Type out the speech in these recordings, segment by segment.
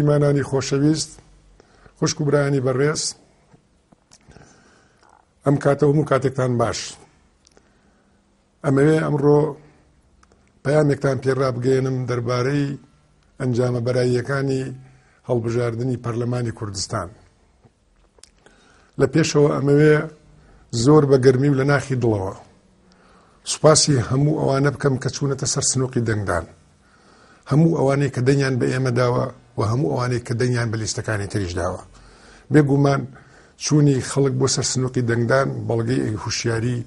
هاونیشتیمانانی خۆشەویست، خوشک و برایانی بەڕێز، ئەم کاتە و هەموو کاتێکتان باش. ئەمەوێ ئەمڕۆ پەیامێکتان پێ ڕابگەیەنم دەربارەی ئەنجامە بەراییەکانی هەڵبژاردنی پەرلەمانی کوردستان. لە پێشەوە ئەمەوێ زۆر بە گەرمی و لە ناخی دڵەوە سوپاسی هەموو ئەوانە بکەم کە چوونەتە سەر سنووقی دەنگدان، هەموو ئەوانەی کە دەنگیان بە ئێمە داوە و هەموو ئەوانەی کە دەنگیان بە لیستەکانی تریش داوە. بێگومان چوونی خەڵک بۆ سەر سنووقی دەنگدان بەڵگەی هوشیاری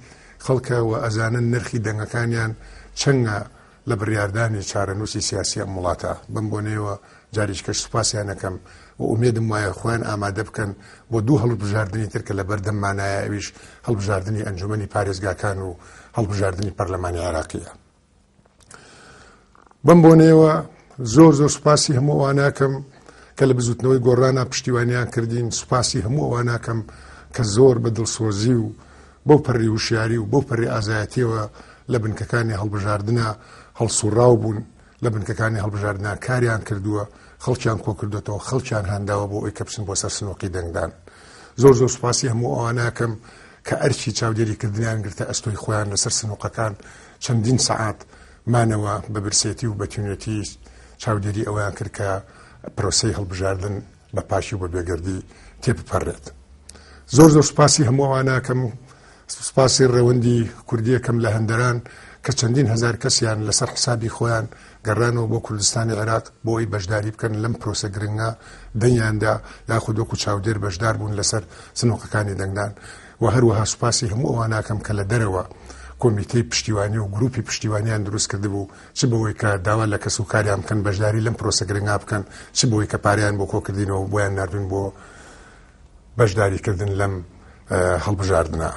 خەڵکە و ئەزانن نرخی دەنگەکانیان چەنگە لە بڕیاردانی چارەنووسی سیاسی ئەم وڵاتە. بەم بۆنەیەوە جارێکیکەش سوپاسیان ئەکەم و ئومێدم وایە خۆیان ئامادە بکەن بۆ دوو هەڵبژاردنی تر کە لەبەردەممانایە ئەویش هەڵبژاردنی ئەنجومەنی پارێزگاکان و هەڵبژاردنی پەرلەمانی عێراقیە. بەم بۆنەیەوە زۆر زۆر سوپاسی هەموو ئەواناکەم کە لە بزوتنەوەی گۆڕانە پشتیوانیان کردین، سوپاسی هەموو ئەواناکەم کە زۆر بە دڵسۆزی و بەو پەڕی هوشیاری و بەو پەڕی ئازایەتیەوە لە بنکەکانی هەڵبژاردنە هەڵسوڕاو بوون، لە بنکەکانی هەڵبژاردنە کاریان کردووە، خەڵکیان کۆکردوێتەوە، خەڵکیان هانداوە بۆ ئەوەی کە بچن بۆ سەر سنوقی دەنگدان. زۆر زۆر سوپاسی هەموو ئەواناکەم کە ئەرکی چاودێریکردنیان گرتە ئەستۆی خۆیان لەسەر سنوقەکان، چەندین سەعات مانەوە بە برسێتی و بە تینوێتی چاودێری ئەوەیان کرد کە پرۆسەی هەڵبژاردن بە پاکی و بە بێگەردی تێبپەڕێت. زۆر زۆر سوپاسی هەموو ئەواناکەم، سوپاسی ڕێوەندی کوردیەکەم لە هەندەران کە چەندین هەزار کەسیان لەسەر حسابی خۆیان گەڕانەوە بۆ کوردستانی عێراق بۆ ئەوەی بەشداری بکەن لەم پرۆسە گرنگە دەنگیاندا یاخود وەکو چاودێر بەشدار بوون لەسەر سنوقەکانی دەنگدان. و هەروەها سوپاسی هەموو ئەواناکەم کە لە دەرەوە کۆمیتەی پشتیوانی و گروپی پشتیوانیان دروست کردبوو، چ بەوەی کە داوا لە کەس و کاریان بکەن بەشداری لەم پرۆسە گرنگا بکەن، چ بەوەی کە پارەیان بۆ کۆکردینەوە و بۆیان ناردوین بۆ بەشداریکردن لەم هەڵبژاردنە.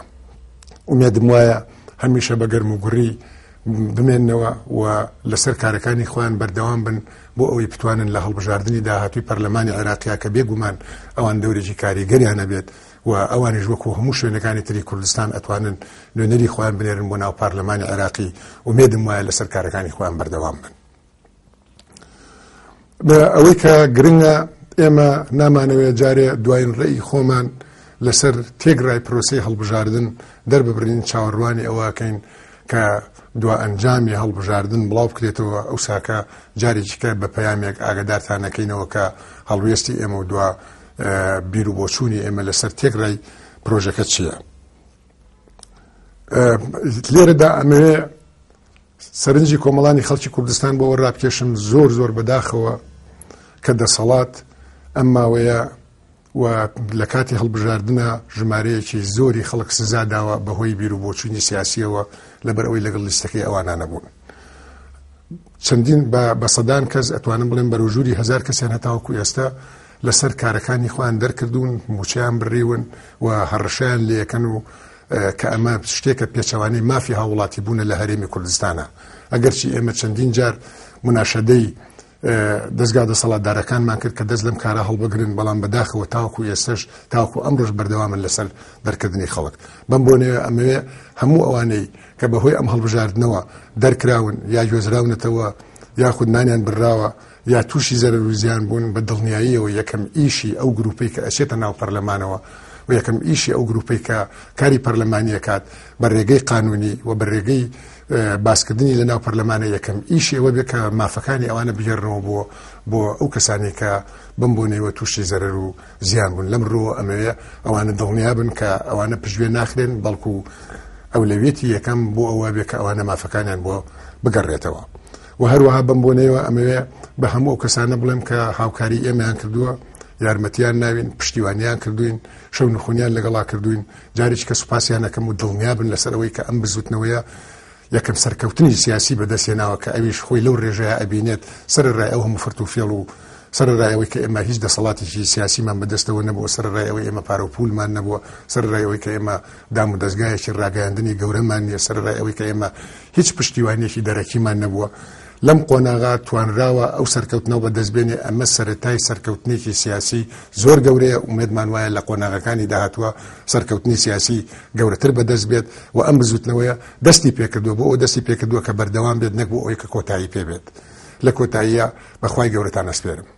ئومێدم وایە هەمیشە بە گەرم و گوڕی بمێننەوە و لەسەر کارەکانی خۆیان بەردەوام بن بۆ ئەوەی بتوانن لە هەڵبژاردنی داهاتووی پەرلەمانی عێراقیا کە بێگومان ئەوان دەورێکی کاریگەریان هەبێت و ئەوانیش وەکو هەموو شوێنەکانی تری کوردستان ئەتوانن نوێنەری خۆیان بنێرن بۆ ناو پارلەمانی عێراقی، ئومێدم وایە لەسەر کارەکانی خۆیان بەردەوام بن. ئەوەی کە گرنگە ئێمە نامانەوێت جارێ دوایین ڕێی خۆمان لەسەر تێگرای پرۆسەی هەڵبژاردن دەرببرین، چاوەڕوانی ئەوەکەین کە دوا ئەنجامی هەڵبژاردن بڵاو بکرێتەوە، ئەو ساکە جارێکیکە بە پەیامێک ئاگدارتانەکەینەوە کە هەڵوێستی ئێمە و دوا بیر و بۆچوونی ئێمە لەسەر تێکڕای پرۆژەکە چییە. لێرەدا ئەمەوێ سەرنجی کۆمەڵانی خەڵکی کوردستان بۆ ڕابکێشم، زۆر زۆر بەداخەوە کە دەسەڵات ئەم ماوەیە و لە کاتی هەڵبژاردنە ژمارەیەکی زۆری خەڵک سزا داوە بەهۆی بیر و بۆچوونی سیاسیەوە لەبەر ئەوەی لەگەڵ لیستەکەی ئەوانە نەبوون. چەندین بە سەدان کەس، ئەتوانم بڵێم بەرەو ژووری 1000 کەسیان هەتاوەکو ئێستا لەسەر کارەکانی خۆیان دەرکردوون، موچەیان بڕیون و هەڕەشەیان لێکەن و کە ئەمە شتێکە پێچەوانەی مافی هاوڵاتی بوونە لە هەرێمی کوردستانە. ئەگەرچی ئێمە چەندین جار مناشەدەی دەزگا دەسەڵاتدارەکانمان کرد کە دەست لەم کارە هەڵبگرن، بەڵام بەداخەوە تاوەکو ئێستش تاوەکو ئەمڕۆش بەردەوامن لەسەر دەرکردنی خەڵک. بەم بۆنەیە ئەمەوێ هەموو ئەوانەی کە بەهۆی ئەم هەڵبژاردنەوە دەرکراون یا گوێزراونەتەوە یاخود نانیان بڕاوە یا تووشی زەرەر و زیان بوون، بە دڵنیاییەوە یەکەم ئیشی ئەو گروپەی کە ئەچێتە ناو پەرلەمانەوە و یەکەم ئیشی ئەو گروپەی کە کاری پەرلەمانیەکات بە ڕێگەی قانونی و بە ڕێگەی باسکردنی لە ناو پەرلەمانە، یەکەم ئیشی ئەوە بێ کە مافەکانی ئەوانە بگێڕنەوە بۆ ئەو کەسانی کە بەم بۆنەیەوە تووشی زەرەر و زیان بوون. لەم ڕووەوە ئەمەوێ ئەوانە دڵنیا بن کە ئەوانە پشتگوێ ناخرێن، بەڵکو ئەولەویەتی یەکەم بۆ ئەوە بێ کە ئەوانە مافەکانیان بۆ بگەڕێتەوە. و هەروەها بەم بۆنەیەوە ئەمەوێ بە هەموو ئەو کەسانە بڵێم کە هاوکاری ئێمەیان کردووە، یارمەتیان ناوین، پشتیوانیان کردوین، شەو نخونیان لەگەڵا کردوین، جارێکی کە سوپاسیان ئەکەم و دڵنیا بن لەسەر ئەوەی کە ئەم بزوتنەوەیە یەکەم سەرکەوتنی سیاسی بەدەستهێناوە کە ئەویش خۆی لەو ڕێژەیە ئەبینێت، سەرەڕای ئەو هەموو فرت و فێڵ و سەرەڕای ئەوەی کە ئێمە هیچ دەسەڵاتێکی سیاسیمان بەدەستەوە نەبووە، سەرەڕای ئەوەی ئێمە پارە و پولمان نەبووە، سەرەڕای ئەوەی کە ئێمە دام و دەزگایەکی ڕاگەیاندنی گەورەمان نییە، سەرەڕای ئەوەی کە ئێمە هیچ پشتیوانیەکی دەرەکیمان نەبووە، لەم قۆناغا توانراوە ئەو سەرکەوتنەوە بەدەست بێنێ. ئەمە سەرەتای سەرکەوتنێکی سیاسی زۆر گەورەیە، ئومێدمان وایە لە قۆناغەکانی داهاتووە سەرکەوتنی سیاسی گەورەتر بەدەست بێت و ئەم بزوتنەوەیە دەستی پێکردووە بۆ ئەو دەستی پێکردووە کە بەردەوام بێت نەک بۆ ئەوەی کە کۆتایی پێبێت. لە کۆتاییە بەخوای گەورەتان ئەسپێرم.